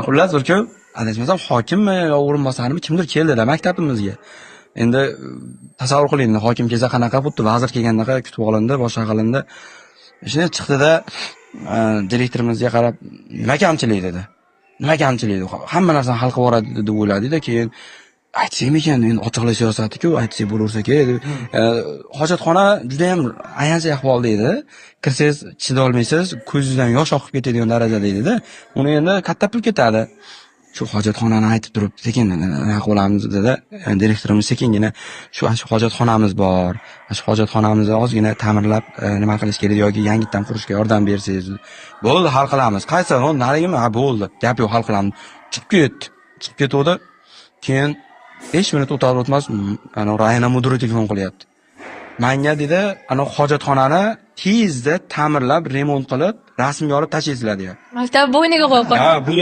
Xullas, bir kun, adashmasam, hokimmi yo o'rinbosarimi, kimdir keldida maktabimizga. Endi tasavvur qiling, hokim kelsa qanaqa, xuddi vazir kelgandaqa kutib olindi, boshqa qilindi. Shunday chiqdida, direktorimizga qarab, "Nima kamchilik?" dedi. "Nima kamchilik?" dedi. Hamma narsani hal qilib yuboradi deb o'yladikda, keyin aytsakmikan, endi ochiqlik siyosati-ku, aytsak bo'laversa kerak deb. Hojatxona juda ham ayanchli ahvolda edi. Kirsangiz chidolmaysiz, ko'zingizdan yosh oqib ketadigan darajada edi-da. Uni endi katta pul ketadi. Shu hojatxonani aytib turib, sekin nima qilamiz dedi. Direktorimiz sekingina, shu hojatxonamiz bor. Shu hojatxonamizni ozgina ta'mirlab, nima qilish kerak yoki yangitdan qurishga yordam bersangiz. "Bo'ldi, hal qilamiz." "Qaysi? Narigimi? Ha, bo'ldi. Gap yo'q, hal qilamiz." Chiqib ketdi. Chiqib ketuvdi. Keyin 5 minut o'tar o'tmas, ana районо mudiri telefon qilyapti. "Manga, — dedi, — ana hojatxonani tezda ta'mirlab, remont qilib, rasmga olib tashlaysizlar", deyapti. Maktab bo'yniga qo'yib qo'y. Ha, bu